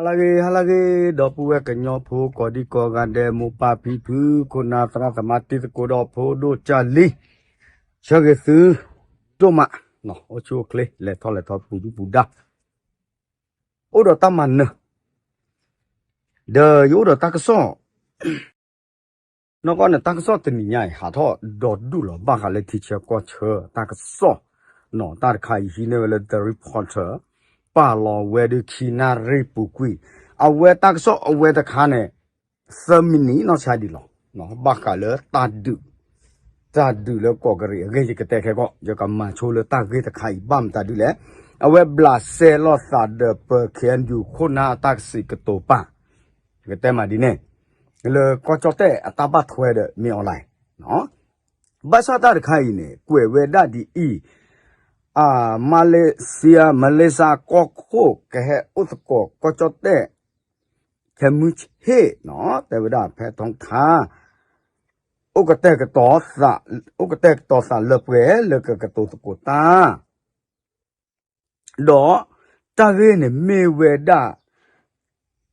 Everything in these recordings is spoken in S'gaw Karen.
ဟါလၢအဂ့ၤ ဟါလၢအဂ့ၤ ဒီပုၢ်ဝဲၢ်ကညီဖိ ကိးဒံကိးဂၤဒဲး မိၢ်ပၢ်ဖံဖု ခိၣ်နၢ်သရၣ်သမါ တံၤသကိးဒီးဖိဒိၣ်ကၢ်လံၤ ဆၢဂ့ၤသုဒိၣ်မး, အိၣ်ဆူၣ်အိၣ်ချ့ လဲၤထီၣ်လဲၤထီ ပူၤဒုၣ်ပူၤဒါ အိၣ်ဒီးတၢ်မၤနၢၤ ဒီးယအိၣ်ဒီးတၢ်ကစီၣ် နီၢ်ကီၢ်န့ၣ် တၢ်ကစီၣ်တနံၤညါအံၤ ဟးထီၣ်ဒီဒူၣ်လီၤ ဘၣ်ဃးလၢထံဆၢကီၢ်ဆၢ တၢ်ကစီၣ်, တၢ်တခါအံၤ ဟံးန့ၢ်ဝဲလၢ The Reporter ပာ်လီၤဝဲဒၣ်ခံနၣ်ရံၣ်ပူၤကွံာ်, အဝဲတၢ်ကစီၣ်အဝဲတခါန့ၣ် သၢမံးနံးနီၢ်ဆါဒံးလီၤ, ဘၣ်ဃးလၢတၢ်ဒုး တၢ်ဒုးလၢကီၢ်ကရံၣ်အဂ့ၢ် ယကတဲခဲကီၢ် ယကမၤဆိလၢတၢ်ဂ့ၢ်တခါအံၤ ဘၣ်မတၤဒ်လဲၣ်, အဝဲဘျးစဲလိာ်သးဒီးပ ခ့ၣ်အဲၣ်ယူၣ် ခိၣ်နၢ်အတၢ်ကစံးကတိၤပာ် ယကတဲမးဒ်န့ၣ်, လၢကီၢ်ကၠီၣ်တဲၣ်အတၢ်ဘၣ်ထွဲဒီး မင်းအောင်လှိုင် ဘၣ်ဆၣ်တၢ်တခါအံၤန့ၣ် ကွဲးဝဲဒၣ်ဒ်အံၤ, မလေးရှား မလေးရှား ကီၢ်ခိၣ်ကဟဲအိၣ်သကိးကီၢ်ကၠီၣ်တဲၣ် ခဲမုၢ်ဆ့ၣ်နီၤ တဲဝဲဒၣ် ဖဲထီထါ အိၣ်ကတဲာ်ကတီၤသး အိၣ်ကတဲာ်ကတီၤသးလၢပှဲၤလၢကကတိၤသကိးတၢ် ဒီးတၢ်ဂ့ၢ်န့ၣ်မ့ၢ်ဝဲဒၣ်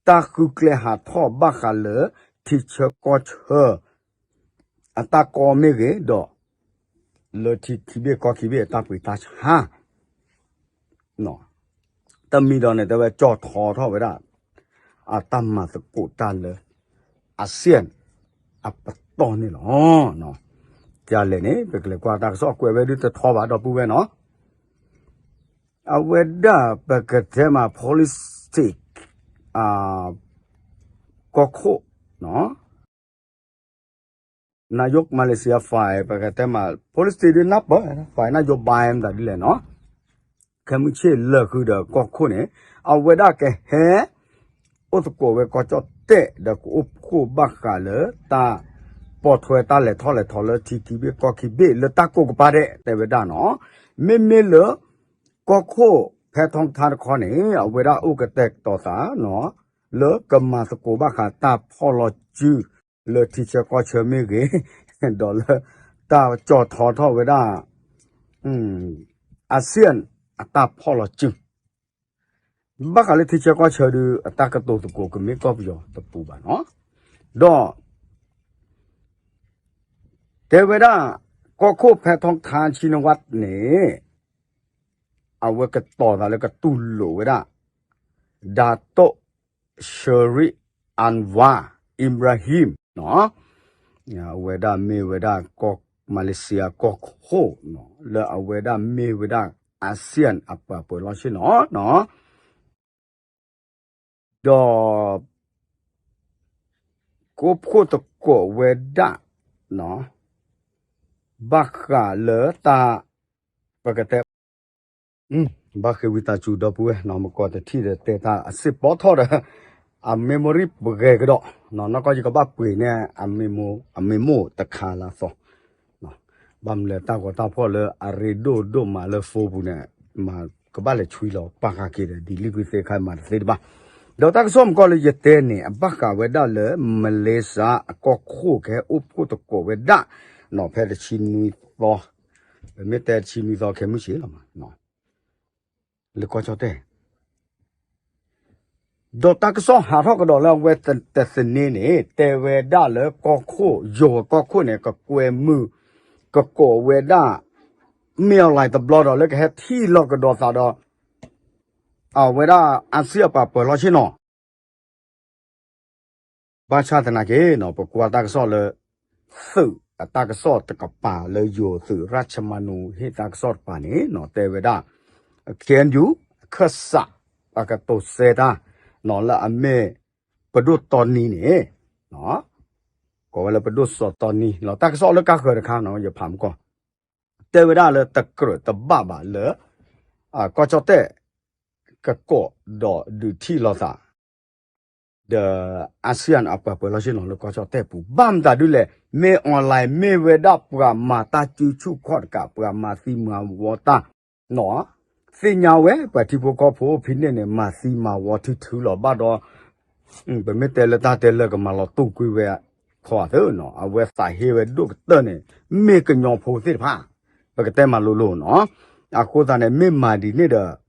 တၢ်ဃုကျဲဟးထီၣ်ဘၣ်ဃးလၢ ထံဆၢကီၢ်ဆၢ အတၢ်ကီမ့ၢ်ဂ့ၤ ဒီး လၢထံခံဘ့ၣ်ကီၢ်ခံဘ့ၣ်အတၢ်ပှ့ၤတၢ်ဆါ တမံၤဒီးန့ၣ် တဲဝဲကၠီၣ်ထီထီၣ်ဝဲဒၣ် အတၢ်မၤသကိးတၢ်လၢ ASEAN အပတီၢ်န့ၣ်လီၤ. ဒ်လဲၣ်န့ၣ် ပကလဲၤကွၢ်တၢ်ကစီၣ်ကွဲးဝဲဒၣ်တထီဘၣ် ဒီပုၢ်ဝဲၢ်နီၤ, အဝဲဒၣ်ပကတဲမး policy ကီၢ်ခိၣ် นายกมาเลเซีย ฝ่าย ပကတဲမး policy ဒ်နၢ်ပၢၢ် ฝ่ายนโยบาย မတၤဒ်လဲၣ်နီၤ, ခဲမုၢ်ဆ့ၣ်လၢာ်ဃုာ်ဒီးကီၢ်ခိၣ်န့ၣ် အဝဲဒၣ်ကဟဲ အိၣ်သကိးဝဲကီၢ်ကၠီၣ်တဲၣ် ဒီးကအိၣ်ဖှိၣ်ဘၣ်ဃးလၢတၢ် ပိာ်ထွဲတၢ်လဲၤထီၣ်လဲၤထီလၢထံခံဘ့ၣ်ကီၢ်ခံဘ့ၣ်လၢတၢ်ကိးကပၤဒဲး တဲဝဲဒၣ်နီၤ, မ့မ့ၢ်လၢ ကီၢ်ခိၣ်ဖဲထီထါတခီန့ၣ် အဝဲဒၣ်အိၣ်ကတဲာ်ကတီၤသးနီၤ လၢကမၤသကိးဘၣ်ဃးတၢ်ဖီၣ်လီၤစု လၢထံဆၢကီၢ်ဆၢမ့ၢ်ဂ့ၤ, ဒီးလၢတၢ်ကၠီၣ်ထီထီၣ်ဝဲဒၣ် ASEAN အတၢ်ဖီၣ်လီၤစု ဘၣ်ဃးလၢထံဆၢကီၢ်ဆၢဒုး အတၢ်ကတိၤသကိးကမ့ၢ်ကီၢ်ပယီၤတပူၤဘၣ်နီၤ, ဒီး တဲဝဲဒၣ် ကီၢ်ခိၣ်ဖဲထီထါ ชินวัตร န့ၣ် အဝဲကတီၤသးလၢကတူၢ်လိာ်ဝဲဒၣ် Datuk Seri Anwar Ibrahim နီၤ, အဝဲဒၣ်မ့ၢ်ဝဲဒၣ်ကီၢ် မၤလ့းစံယါကီၢ်ခိၣ်နီၤ လၢအဝဲဒၣ်မ့ၢ်ဝဲဒၣ် ASEAN အပှၤပၢၤလီၢ်ဆ့ၣ်နီၤနီၤ ဒီး ကအိၣ်ဖှိၣ်သကိးဝဲဒၣ် ဘၣ်ဃးလၢတၢ် ပကတဲ ဘၣ်ဃ့ဝံသးစူၤ ဒီပုၢ်ဝဲၢ်နီၤ မကီးတထံၣ်ဒီးတဲတၢ်အစ့ၢ်ပီထီၣ်ဒီး အ memory ပဂဲၤကဒီး နီၢ်ကီၢ်ယကဘၣ်ပှ့ၤန့ၢ် အမ့ၢ်မိၢ်တခါလၢအသီ ဘၣ်မနုၤလဲၣ် တၢ်ဂီၤတၢ်ဖီၣ်လၢအရ့ဒိၣ်ဒိၣ်မးလၢ phone ပူၤန့ၣ် မၤကဘၣ်လဲၤဆွံလီၤပာ်ဃာ်က့ၤဒီး delete ကွံာ်သ့ခါမၤတသ့တဘၣ်, ဒီးတၢ်ကစီၣ်မကီၢ်လၢယတဲန့ၣ် အဘၣ်ဃးဝဲဒၣ်လၢ မလ့ၤၡါအကီၢ်ခိၣ်ကဟဲအိၣ်ဖှိၣ်သကိးဝဲဒၣ် နီၤ ဖဲတဆံနွံသီ, ပမ့ၢ်တဲတဆံနွံသီခဲမုၢ်ဆ့ၣ်လီၤမး လၢကီၢ်ကၠီၣ်တဲၣ် ဒီးတၢ်ကစီၣ်ဟးထီၣ်ကဒီးလၢအဝဲတသန့န့ၣ် တဲဝဲဒၣ်လၢကီၢ်ခိၣ် ယိၤကီၢ်ခိၣ်န့ၣ် ကကွဲမုာ် ကကိးဝဲဒၣ် မင်းအောင်လှိုင် တဘျီဒီးလၢကဟဲထံၣ်လိာ်ကဒီးသးဒီး အဝဲဒၣ် ASEAN အပှၤပၢၤလီၢ်ဆ့ၣ်နီၤ ဘၣ်ဆၣ်သနာ်က့နီၤ ပကွၢ်တၢ်ကစီၣ်လၢ သုးအတၢ်ကစီၣ်တကပၤလၢယိၤသုး ရၢ်ၡမနူ ဟ့ၣ်တၢ်ကစီၣ်တကပၤန့ၣ်နီၤ တဲဝဲဒၣ် KNU အခၢၣ်စး ပကတိၤစဲတၢ်နီၤ လၢအမ့ၢ် ပဒိၣ်တီနံန့ၣ် ကိးဝဲလၢပဒိၣ်စီၤတီနံနီၤ တၢ်ကစီၣ်လၢကါဃၢၤတခါနီၤ ယဖးမကီၢ် တဲဝဲဒၣ်လၢတကြၢးတဘၣ်ဘၣ်လၢ ကီၢ်ကၠီၣ်တဲၣ် ကကိးဒီးဒုးထံၣ်လိာ်သး ဒီး ASEAN အပှၤပၢၤလီၢ်ဆ့ၣ်နီၤလၢကီၢ်ကၠီၣ်တဲၣ်ပူၤ ဘၣ်မတၤဒ်လဲၣ် မင်းအောင်လှိုင် မ့ၢ်ဝဲဒၣ်ပှၤမၤတၢ်စုဆူၣ်ခီၣ်တကး ပှၤမၤသံမၤဝီတၢ်နီၤ သ့ၣ်ညါဝဲ ပှၤထံဖိကီၢ်ဖိအိၣ်ဖဲန့ၣ်န့ၣ် မၤသံမၤဝီထုထုလီၤ ဘၣ်ဒီး ပမ့ၢ်တဲလၢတၢ်တဲလၢကမၤလီၤတူာ်ကွံာ်ဝဲ ခီသၢနီၤ အဝဲသးဟ့ဝဲဒိၣ်ကတၢၢ်န့ၣ် မ့ၢ်ကညီဖိသ့ၣ်တဖၣ် ပကတဲမၤလိလိၤနီၤ အဃိသတးန့ၣ် မ့ၢ်မၤဒ်န့ၣ်ဒီး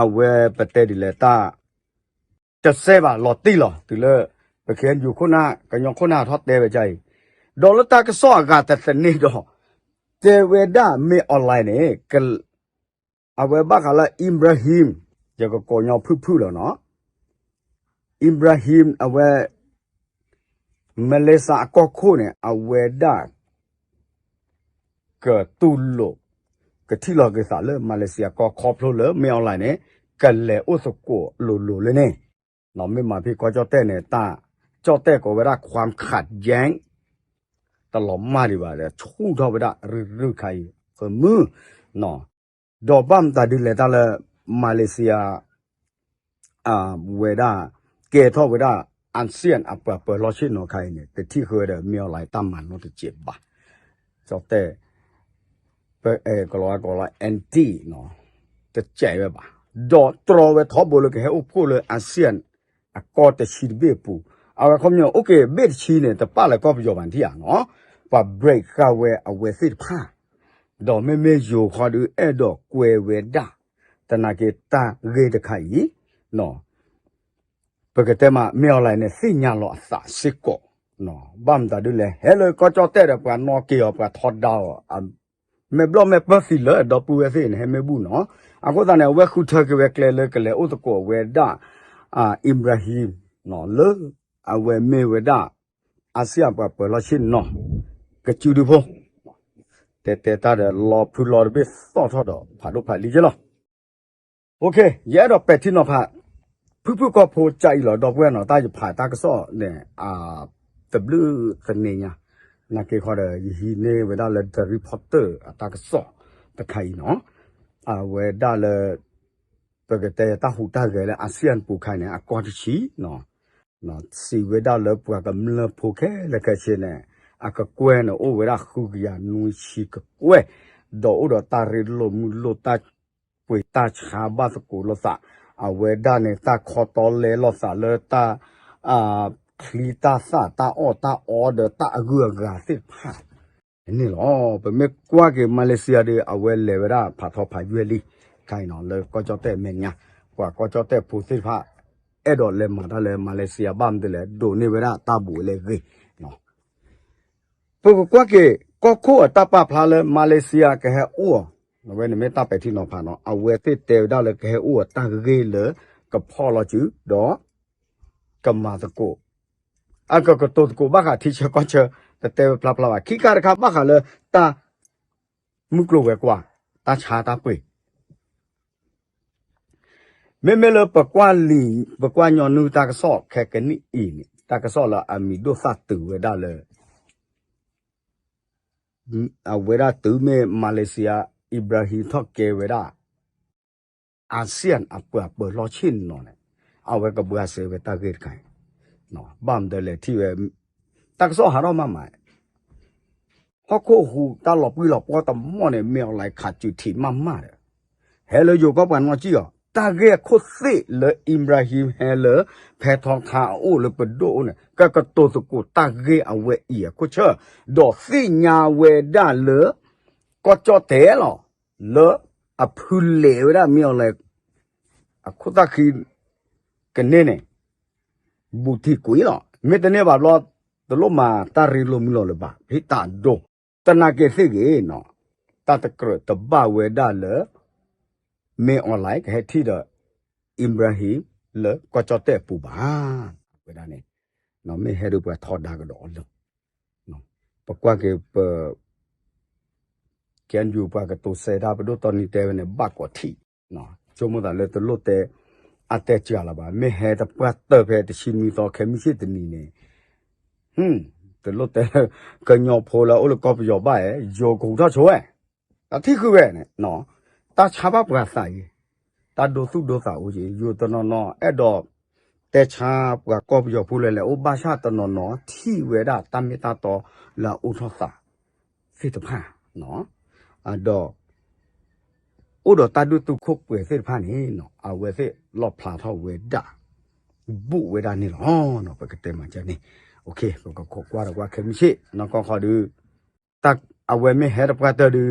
အဝဲပတဲဒ်လဲၣ်တၢ် တစဲးဘၣ်လီၤတံၢ်လီၤ တုၤလၢ ပ ခ့ၣ်အဲၣ်ယူၣ် ခိၣ်နၢ် ကညီခိၣ်နၢ်ထီၣ်တဲဝဲဒ်အံၤ, ဒီးလၢတၢ်ကစီၣ်အဂၤတသန့ၣ်ဒီး တဲဝဲဒၣ် မင်းအောင်လှိုင် န့ၣ် အဝဲဘၣ်ဃးလၢ Ibrahim ယကကိးညီဖုၣ်ဖုၣ်လီၤနီၤ, Ibrahim အဝဲ မလ့ၡါအကီၢ်ခိၣ်န့ၣ် အဝဲဒၣ် ကတူၢ်လိာ် ကထံၣ်လိာ်က့ၤသးလၢ မလ့ၡါကီၢ် ခီဖျိလၢ မင်းအောင်လှိုင် န့ၣ် ကလဲၤအိၣ်သကိးလိၤလိၤလၢန့ၣ်, မ့ၢ်မၤဖဲကီၢ်ကၠီၣ်တဲၣ်န့ၣ် တၢ်ကၠီၣ်တဲၣ်ကိးဝဲဒၣ် ความขัดแย้ง တလီၤမၢ်ဒံးဘၣ်ဒီး ဆူၣ်ထီၣ်ဝဲဒၣ် ရုၢ်ရုၢ်ခါအံၤ ဃမုၢ် ဒီးဘၣ်မတၤဒုလဲၤတၢ်လၢ မလ့ၡါ ဝဲဒၣ် ကဲထီၣ်ဝဲဒၣ် อาเซียน အပှၤပၢၤလီၢ်ဆ့ၣ်နီၤခါအံၤန့ၣ် တထံၣ်ဃုာ်ဝဲဒီး မင်းအောင်လှိုင် တၢ်မၤနီတစဲးဘၣ်, ကၠီၣ်တဲၣ် ပအဲၣ်ကလီၤဝဲကီးလီၤ anti နီၤ, တစဲးဝဲဘၣ်, ဒီးတြီဝဲထီဘိလၢကဟဲအိၣ်ဖှိၣ်လၢ อาเซียน အကီၢ်တဆံတဘ့ၣ်အပူၤ, အဝဲခီပညီ အိၣ်က့ၤဘ့ၣ်တဆံန့ၣ် တပာ်လၢကီၢ်ပယီၤဘၣ်ထံၣ်ဧါနီၤ, ပှၤ break ဃာ်ဝဲအဝဲသ့ၣ်တဖၣ် ဒီးမ့မ့ၢ်ယိၤဃီဒု အဲၣ်ဒိးကွဲဝဲဒၣ် သနာ်က့တၢ်ဂ့ၢ်တခါအံၤ ပကတဲမး မင်းအောင်လှိုင် န့ၣ် သ့ၣ်ညါလီၤအသးစ့ၢ်ကီး, ဘၣ်မတၤဒုလဲၣ် ဟဲလၢကီၢ်ကၠီၣ်တဲၣ်ဒီး ပှၤနီၣ်က့ၤအီၤ ပှၤထီဒါအီၤ, မဲာ်ဘျီၣ်မဲာ်ပၢၢ်သံလၢ ဒီပုၢ်ဝဲၢ်သ့ၣ်န့ၣ် ဟဲမ့ၢ်ဘူၣ်နီၤ, အဃိသတးန့ၣ် အဝဲဃုထၢက့ၤဝဲကျဲလၢကလဲၤအိၣ်သကိးဝဲဒၣ် Ibrahim လၢ အဝဲမ့ၢ်ဝဲဒၣ် อาเซียน ပှၤပၢၤလီၢ်ဆ့ၣ်နီၤ ကစုဒုဖိ တဲတဲတၢ်ဒီး လီၤဖုလီၤတဘ့ၣ်သီၣ်ထီၣ်ဒီး ဖးဒိၣ်ဖးလံက့လီၤ. ယအဲၣ်ဒိးပဲာ်ထံနီၤဖး ဖုၣ်ဖုၣ်ကီၢ်ဖိကၢအံၤလီၤ ဒီပုၢ်ဝဲၢ်နီၤ, တၢ်ယဖးတၢ်ကစီၣ်န့ၣ် တဘျုးသန့ညါ, နာ်က့ဃီဒီး ယဟံးန့ၢ်ဝဲဒၣ်လၢ The Reporter အတၢ်ကစီၣ်တခါအံၤနီၤ, အဝဲဒၣ်လၢ ပကတဲတၢ်ဟူးတၢ်ဂဲၤလၢ อาเซียน ပူၤခါအံၤန့ၣ် အကီၢ်တဆံ စံးဝဲဒၣ်လၢပှၤကမျၢၢ်ဖိခဲလၢာ်ခဲဆ့န့ၣ် အကကွဲၢ်န့ၣ် အိၣ်ဝဲဒၣ်ဃုကယၤနွံဆံကကွဲၢ်, ဒီးအိၣ်ဒီးတၢ်ရ့လိာ်မုာ်လိာ် တၢ်ပှ့ၤတၢ်ဆါဘၣ်သကိးလိာ်သး, အဝဲဒၣ်န့ၣ် တၢ်ခီတီလဲလိာ်သးလၢတၢ် ချံတၢ်သၣ် တၢ်အီၣ်တၢ်အီဒီးတၢ်အဂုၤအဂၤသ့ၣ်တဖၣ်န့ၣ်လီၤ. ပမ့ၢ်ကွၢ်က့ၤ မလ့ၡါ ဒီး အဝဲလဲၤဝဲဒၣ်ဖးထီဖးယွဲၢ်လံ ခါအံၤနီၤ လၢကီၢ်ကၠီၣ်တဲၣ်မဲာ်ညါ, ပှၤကီၢ်ကၠီၣ်တဲၣ်ဖိသ့ၣ်တဖၣ် အဲၣ်ဒိးလဲၤမၤတၢ်လၢ မလ့ၡါ ဘၣ်မနုၤလဲၣ် ဒိးန့ၢ်ဝဲဒၣ်တၢ်ဘူးဝဲလၢအဂ့ၤ ပကကွၢ်က့ၤ ကီၢ်ခိၣ်အတၢ်ပာ်ဖျါလၢ မလ့ၡါ ကဟဲအိၣ်အီၤ, အဝဲန့ၣ်မ့ၢ်တၢ်ပဲာ်ထံနီၤဖးနီၤ, အဝဲသ့ၣ်တဲဝဲဒၣ်လၢကဟဲအိၣ်အတၢ်ဂ့ၢ်လၢ ကဖီၣ်လီၤစု ဒီး ကမၤသကိး အကကတိၤသကိးဘၣ်ဃးထံဆၢကီၢ်ဆၢ, တတဲဝဲဖျါဖျါဘၣ်, ခံခါတခါဘၣ်ဃးလၢတၢ် မုၢ်ကျိၤဝဲၤကွာ်, တၢ်ဆါတၢ်ပှ့ၤ မ့မ့ၢ်လၢပကွၢ်လံာ် ပကွၢ်ညီနုၢ်တၢ်ကစီၣ်ခဲကနံၣ်အံၤန့ၣ် တၢ်ကစီၣ်လၢအမံၤဒိၣ်သၣ်တုၤဝဲဒၣ်လၢ အဝဲဒၣ်တုၤမ့ၢ် မလ့ၡါ Ibrahim ထီၣ်ကဲဝဲဒၣ် อาเซียน အပှၤပၢၤလီၢ်ဆ့ၣ်နီၤန့ၣ် အဝဲကဘှါစဲဝဲတၢ်ဂ့ၢ်တခါအံၤ, ဘၣ်မနုၤလဲၣ်ထံၣ်ဝဲ တၢ်ကစီၣ်ဟးထီၣ်မးမး ဟီၣ်ခိၣ်ဟူးတၢ်လီၤပှံၢ်လီၤပှီၢ်တမီၢ်န့ၣ် မ့ၢ်အီၤလဲၤခးစုထံးမးမးဒီး ဟဲလၢယိၤကီၢ်ပှၤနီၣ်ကံၣ်အီၤ တၢ်ဂ့ၢ်အခိၣ်သ့ၣ်လၢ Ibrahim ဟဲလၢ ဖဲထီခါအအိၣ်လၢပဒိၣ်အအိၣ်န့ၣ် ကကတိၤသကိးတၢ်ဂ့ၢ်အဝဲအံၤအခိၣ်ဆၢ ဒီးသ့ၣ်ညါဝဲဒၣ်လၢ ကီၢ်ကၠီၣ်တဲၣ်လီၤ လၢအဖုလဲၤဝဲဒၣ်မ့ၢ်အီၤလဲၤ အခိၣ်သၣ်ခံ ကန့ၢ်န့ၣ် ဘူးထံကွံာ်လီၤ. မ့တန့ၢ်ဘၣ်ဘျီ တလိၣ်မၤတၢ်ရ့လိာ်မုာ်လိာ်လၢၤဘၣ် ဖံးတၢ်ဒိ တနာ်က့ၤသ့ၣ်ဂ့ၤနီၤ တၢ်တကြၢးတဘၣ်ဝဲဒၣ်လၢ မ့ၢ်အီၤလဲၤကဟဲထံၣ်ဒီး Ibrahim လၢကီၢ်ကၠီၣ်တဲၣ်အပူၤဘၣ်. ဝဲဒၣ်န့ၣ် မ့ၢ်ဟဲဒီးပှၤထီဒါကဒီးအီၤလၢ ပကွၢ်က့ၤပ KNU ပှၤကတိၤစဲဒၣ်ပဒိၣ်တီနံၤတဲဝဲန့ၣ် ဘၣ်ကိးထံး, ဆိကမိၣ်သးလၢတလိၣ်တဲ အတဲစှၤလၢၤဘၣ်. မ့ၢ်ဟဲတပှၢ်တၢၢ်ဖဲတဆံနွံသီ ခဲမုၢ်ဆ့ၣ်တနံၤန့ၣ် တလိၣ်တဲ ကညီဖိလၢအအိၣ်လၢကီၢ်ပယီၤဘၣ်ဧါ ယိၤကဟူးထီၣ်ဆိဝဲ တၢ်ထံၣ်ဃုာ်ဝဲန့ၣ် တၢ်ဆါဘၣ်ပှၤသးအံၤ တၢ်ဒိသူၣ်ဒိသးအိၣ်က့ၤ ယိၤတနီၤနီၤ အဲၣ်ဒိး တဲဆါပှၤကီၢ်ပယီၤဖိလၢလဲၤအိၣ်ဘၣ်ဆၣ်တနီၤနီၤ ထံၣ်ဝဲဒၣ်တၢ်မ့ၢ်တၢ်တီလၢအအိၣ်ထီၣ်သးသ့ၣ်တဖၣ် ဒီး အိၣ်ဒီးတၢ်ဒိၣ်တုာ်ခိၣ်ပှဲၤသ့ၣ်တဖၣ်န့ၣ် အဝဲသ့ၣ်လီၣ်ဖျါထီၣ်ဝဲဒၣ် ဘူးဝဲဒၣ်န့ၣ်လီၤ. ပကတဲမးကန့ၣ် ပကခိးကွၢ်ဒီးကွၢ်ခဲမုၢ်ဆ့ၣ် နီၢ်ကီၢ်ခီဒု အဝဲမ့ၢ်ဟဲတပှၢ်တၢၢ်ဒု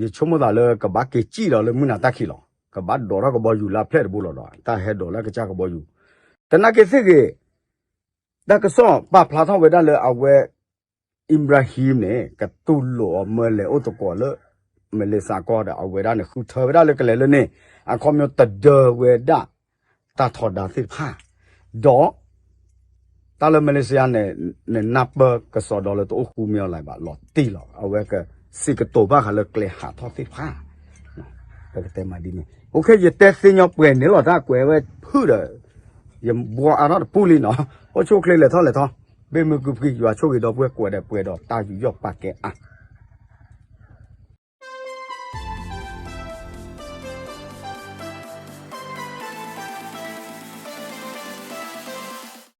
ယဆိကမိၣ်သးလၢကဘၣ်က့ၤစံၣ်ဒီးလၢမုၢ်နၤတၢ်ခံးလီၤ. ကဘၣ်ဒိးထီၣ်ကဘီယူၤလၢအဖျဲၣ်တဘိလီၤဒီး တၢ်ဟဲဒိးလၢကစၢ်ကဘီယူၤ, သနာ်က့သ့ၣ်ဂ့ၤ, တၢ်ကစီၣ်ပာ်ဖျါထီၣ်ဝဲဒၣ်လၢအဝဲ Ibrahim န့ၣ် ကတူၢ်လိာ်အီၤမၢလဲၤအိၣ်သကိးလၢ Malaysia ကီၢ်ဒီး အဝဲဒၣ်န့ၣ် ဃုထၢဝဲဒၣ်လၢကလဲၤလၢန့ၣ် အခီပညီတဒၢဝဲဒၣ် တၢ်ထီဒါသ့ၣ်တဖၣ်, ဒီး တၢ်လၢ Malaysia န့ၣ် နနၢ်ပၢၢ်ကစီဒီလၢတအိၣ်ဃူမ့ၢ်အီၤလၢၤဘၣ် လီၤတံၢ်လီၤ. အဝဲကစံးကတိၤဘၣ်ဃးလၢကျဲဟးထီၣ်သ့ၣ်တဖၣ်, ပကတဲမးဒ်န့ၣ်. အိၣ်ခ့ ယတဲသ့ညီပှဲၤန့ၣ်လီၤ. တၢ်ကွဲးဝဲဖုၣ်ဒီး ယဘှီအါထီၣ်တပူၤလံနီၤ. အိၣ်ဆူၣ်အိၣ်ချ့ လဲၤထီၣ်လဲၤထီ, ဘၣ်မုာ်ကုာ်ပှဲၤ ယွၤဆိၣ်ဂ့ၤဒီပုၢ်ဝဲၢ်ကိးဂၤဒဲး ပှဲၤဒီးတၢ်ယူးယီၣ်ပာ်ကဲအါ